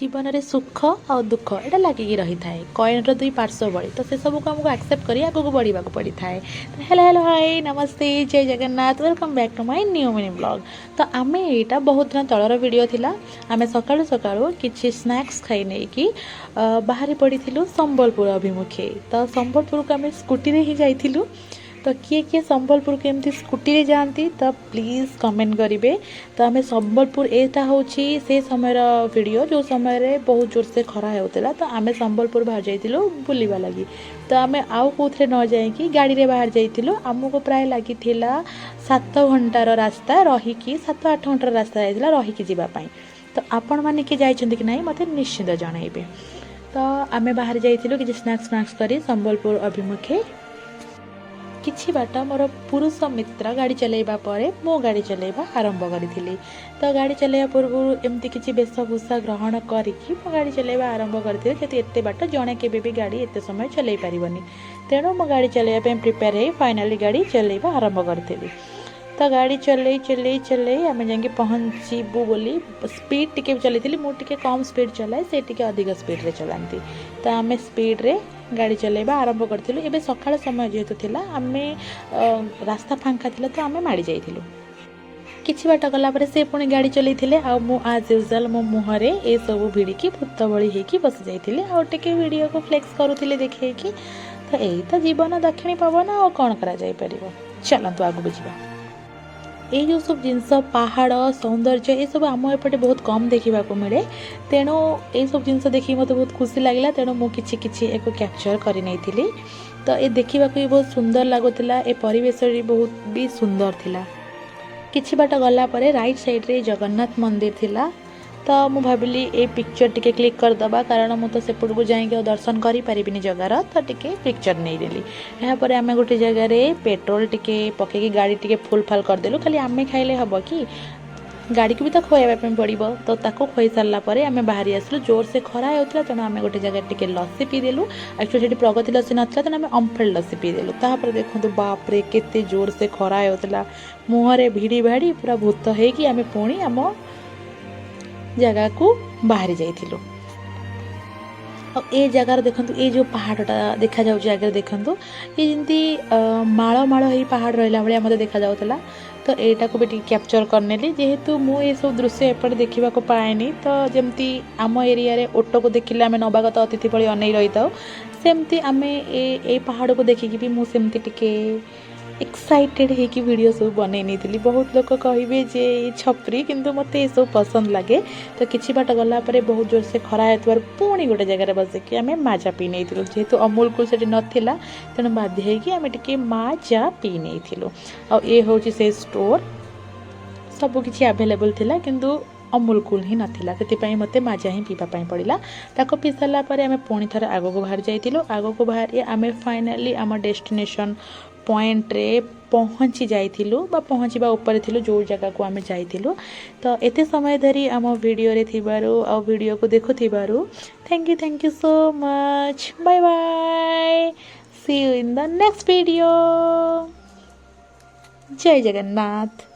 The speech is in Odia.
ଜୀବନରେ ସୁଖ ଆଉ ଦୁଃଖ ଏଇଟା ଲାଗିକି ରହିଥାଏ, କଏନ୍ର ଦୁଇ ପାର୍ଶ୍ୱ ଭଳି। ତ ସେସବୁକୁ ଆମକୁ ଆକ୍ସେପ୍ଟ କରି ଆଗକୁ ବଢ଼ିବାକୁ ପଡ଼ିଥାଏ। ତ ହ୍ୟାଲୋ ହ୍ୟାଲୋ, ହାଇ, ନମସ୍ତେ, ଜୟ Jagannath. Welcome back to my new mini vlog. ତ ଆମେ ଏଇଟା ବହୁତ ଦିନ ତଳର ଭିଡ଼ିଓ ଥିଲା। ଆମେ ସକାଳୁ ସକାଳୁ କିଛି ସ୍ନାକ୍ସ ଖାଇ ନେଇକି ବାହାରି ପଡ଼ିଥିଲୁ ସମ୍ବଲପୁର ଅଭିମୁଖେ। ତ ସମ୍ବଲପୁରକୁ ଆମେ ସ୍କୁଟିରେ ହିଁ ଯାଇଥିଲୁ। ତ କିଏ କିଏ ସମ୍ବଲପୁରକୁ ଏମିତି ସ୍କୁଟିରେ ଯାଆନ୍ତି, ତ ପ୍ଲିଜ୍ କମେଣ୍ଟ କରିବେ। ତ ଆମେ ସମ୍ବଲପୁର, ଏଇଟା ହେଉଛି ସେ ସମୟର ଭିଡ଼ିଓ, ଯେଉଁ ସମୟରେ ବହୁତ ଜୋରସେ ଖରା ହେଉଥିଲା। ତ ଆମେ ସମ୍ବଲପୁର ବାହାରି ଯାଇଥିଲୁ ବୁଲିବା ଲାଗି। ତ ଆମେ ଆଉ କେଉଁଥିରେ ନ ଯାଇକି ଗାଡ଼ିରେ ବାହାରି ଯାଇଥିଲୁ। ଆମକୁ ପ୍ରାୟ ଲାଗିଥିଲା 7 ଘଣ୍ଟାର ରାସ୍ତା ରହିକି, 7-8 ଘଣ୍ଟାର ରାସ୍ତା ଯାଇଥିଲା ରହିକି ଯିବା ପାଇଁ। ତ ଆପଣମାନେ କିଏ ଯାଇଛନ୍ତି କି ନାହିଁ, ମୋତେ ନିଶ୍ଚିତ ଜଣାଇବେ। ତ ଆମେ ବାହାରି ଯାଇଥିଲୁ କିଛି ସ୍ନାକ୍ସ ଫ୍ନାକ୍ସ କରି ସମ୍ବଲପୁର ଅଭିମୁଖେ। କିଛି ବାଟ ମୋର ପୁରୁଷ ମିତ୍ର ଗାଡ଼ି ଚଲାଇବା ପରେ ମୁଁ ଗାଡ଼ି ଚଲାଇବା ଆରମ୍ଭ କରିଥିଲି। ତ ଗାଡ଼ି ଚଲାଇବା ପୂର୍ବରୁ ଏମିତି କିଛି ବେଶଭୂଷା ଗ୍ରହଣ କରିକି ମୁଁ ଗାଡ଼ି ଚଲାଇବା ଆରମ୍ଭ କରିଥିଲି, ଯେହେତୁ ଏତେ ବାଟ ଜଣେ କେବେ ବି ଗାଡ଼ି ଏତେ ସମୟ ଚଲାଇ ପାରିବନି। ତେଣୁ ମୁଁ ଗାଡ଼ି ଚଲାଇବା ପାଇଁ ପ୍ରିପେୟାର ହେଇ ଫାଇନାଲି ଗାଡ଼ି ଚଲାଇବା ଆରମ୍ଭ କରିଥିଲି। ତ ଗାଡ଼ି ଚଲେଇ ଚଲେଇ ଚଲେଇ ଆମେ ଯାଇକି ପହଞ୍ଚିବୁ ବୋଲି ସ୍ପିଡ଼ ଟିକେ ଚଲେଇଥିଲି। ମୁଁ ଟିକେ କମ୍ ସ୍ପିଡ଼ ଚଲାଏ, ସେ ଟିକେ ଅଧିକ ସ୍ପିଡ଼ରେ ଚଲାନ୍ତି। ତ ଆମେ ସ୍ପିଡ଼ରେ ଗାଡ଼ି ଚଲାଇବା ଆରମ୍ଭ କରିଥିଲୁ। ଏବେ ସକାଳ ସମୟ ଯେହେତୁ ଥିଲା, ଆମେ ରାସ୍ତା ଫାଙ୍କା ଥିଲା, ତ ଆମେ ମାଡ଼ି ଯାଇଥିଲୁ। କିଛି ବାଟ ଗଲା ପରେ ସେ ପୁଣି ଗାଡ଼ି ଚଲେଇଥିଲେ ଆଉ ମୁଁ ଆଜ୍ ୟୁଜୁଆଲ୍ ମୋ ମୁହଁରେ ଏସବୁ ଭିଡ଼ିକି ଭୂତ ଭଳି ହେଇକି ବସି ଯାଇଥିଲି ଆଉ ଟିକେ ଭିଡ଼ିଓକୁ ଫ୍ଲେକ୍ସ କରୁଥିଲି ଦେଖେଇକି। ତ ଏଇ ତ ଜୀବନ ଦକ୍ଷିଣୀ ପବନ, ଆଉ କ'ଣ କରାଯାଇପାରିବ? ଚାଲନ୍ତୁ ଆଗକୁ ଯିବା। ଏଇ ଯେଉଁ ସବୁ ଜିନିଷ, ପାହାଡ଼ ସୌନ୍ଦର୍ଯ୍ୟ, ଏସବୁ ଆମ ଏପଟେ ବହୁତ କମ୍ ଦେଖିବାକୁ ମିଳେ। ତେଣୁ ଏଇସବୁ ଜିନିଷ ଦେଖିକି ମୋତେ ବହୁତ ଖୁସି ଲାଗିଲା। ତେଣୁ ମୁଁ କିଛି କିଛି ଏକୁ କ୍ୟାପଚର୍ କରିନେଇଥିଲି। ତ ଏ ଦେଖିବାକୁ ବି ବହୁତ ସୁନ୍ଦର ଲାଗୁଥିଲା, ଏ ପରିବେଶ ବି ବହୁତ ବି ସୁନ୍ଦର ଥିଲା। କିଛି ବାଟ ଗଲା ପରେ ରାଇଟ୍ ସାଇଡ଼୍ରେ ଜଗନ୍ନାଥ ମନ୍ଦିର ଥିଲା। ତ ମୁଁ ଭାବିଲି ଏ ପିକ୍ଚର୍ ଟିକେ କ୍ଲିକ୍ କରିଦେବା, କାରଣ ମୁଁ ତ ସେପଟକୁ ଯାଇକି ଆଉ ଦର୍ଶନ କରିପାରିବିନି ଜଗାର। ତ ଟିକେ ପିକ୍ଚର୍ ନେଇନେଲି। ଏହାପରେ ଆମେ ଗୋଟେ ଜାଗାରେ ପେଟ୍ରୋଲ ଟିକେ ପକେଇକି ଗାଡ଼ି ଟିକେ ଫୁଲ୍ ଫାଲ୍ କରିଦେଲୁ। ଖାଲି ଆମେ ଖାଇଲେ ହେବ କି? ଗାଡ଼ିକୁ ବି ତ ଖୁଆଇବା ପାଇଁ ପଡ଼ିବ। ତ ତାକୁ ଖୁଆଇ ସାରିଲା ପରେ ଆମେ ବାହାରି ଆସିଲୁ। ଜୋରସେ ଖରା ହେଉଥିଲା, ତେଣୁ ଆମେ ଗୋଟେ ଜାଗାରେ ଟିକେ ଲସି ପିଇଦେଲୁ। ଆକ୍ଚୁଆଲି ସେଠି ପ୍ରଗତି ଲସି ନଥିଲା, ତେଣୁ ଆମେ ଓମଫେଡ଼ ଲସି ପିଇଦେଲୁ। ତାପରେ ଦେଖନ୍ତୁ, ବାପରେ, କେତେ ଜୋରସେ ଖରା ହେଉଥିଲା। ମୁହଁରେ ଭିଡ଼ି ଭାଡ଼ି ପୁରା ଭୂତ ହେଇକି ଆମେ ପୁଣି ଆମ ଜାଗାକୁ ବାହାରି ଯାଇଥିଲୁ। ଆଉ ଏ ଜାଗାରେ ଦେଖନ୍ତୁ, ଏ ଯେଉଁ ପାହାଡ଼ଟା ଦେଖାଯାଉଛି ଆଗରେ, ଦେଖନ୍ତୁ, ଏ ଯେମିତି ମାଳ ମାଳ ହେଇ ପାହାଡ଼ ରହିଲା ଭଳିଆ ମୋତେ ଦେଖାଯାଉଥିଲା। ତ ଏଇଟାକୁ ବି ଟିକେ କ୍ୟାପଚର୍ କରିନେଲି, ଯେହେତୁ ମୁଁ ଏସବୁ ଦୃଶ୍ୟ ଏପଟେ ଦେଖିବାକୁ ପାଏନି। ତ ଯେମିତି ଆମ ଏରିଆରେ ଓଟକୁ ଦେଖିଲେ ଆମେ ନବାଗତ ଅତିଥି ଭଳି ଅନେଇ ରହିଥାଉ, ସେମିତି ଆମେ ଏଇ ପାହାଡ଼କୁ ଦେଖିକି ବି ମୁଁ ସେମିତି ଟିକେ ଏକ୍ସାଇଟେଡ଼୍ ହେଇକି ଭିଡ଼ିଓ ସବୁ ବନେଇ ନେଇଥିଲି। ବହୁତ ଲୋକ କହିବେ ଯେ ଏଇ ଛପରି, କିନ୍ତୁ ମୋତେ ଏସବୁ ପସନ୍ଦ ଲାଗେ। ତ କିଛି ବାଟ ଗଲା ପରେ ବହୁତ ଜୋରସେ ଖରା ହେଉଥିବାରୁ ପୁଣି ଗୋଟେ ଜାଗାରେ ବସିକି ଆମେ ମାଜା ପିଇ ନେଇଥିଲୁ। ଯେହେତୁ ଅମୁଲ କୁଲ୍ ସେଠି ନଥିଲା, ତେଣୁ ବାଧ୍ୟ ହେଇକି ଆମେ ଟିକେ ମାଜା ପିଇ ନେଇଥିଲୁ। ଆଉ ଏ ହେଉଛି ସେ ଷ୍ଟୋର୍। ସବୁ କିଛି ଆଭେଲେବୁଲ୍ ଥିଲା, କିନ୍ତୁ ଅମୁଲ କୁଲ୍ ହିଁ ନଥିଲା। ସେଥିପାଇଁ ମୋତେ ମାଜା ହିଁ ପିଇବା ପାଇଁ ପଡ଼ିଲା। ତାକୁ ପିଇ ସାରିଲା ପରେ ଆମେ ପୁଣି ଥରେ ଆଗକୁ ବାହାରି ଯାଇଥିଲୁ। ଆଗକୁ ବାହାରି ଆମେ ଫାଇନାଲି ଆମ ଡେଷ୍ଟିନେସନ୍ ପଏଣ୍ଟରେ ପହଞ୍ଚି ଯାଇଥିଲୁ ବା ପହଞ୍ଚିବା ଉପରେ ଥିଲୁ, ଯେଉଁ ଜାଗାକୁ ଆମେ ଯାଇଥିଲୁ। ତ ଏତେ ସମୟ ଧରି ଆମ ଭିଡ଼ିଓରେ ଥିବାରୁ ଆଉ ଭିଡ଼ିଓକୁ ଦେଖୁଥିବାରୁ thank you, thank you so much. Bye bye, see you in the next video. Jay Jagannath.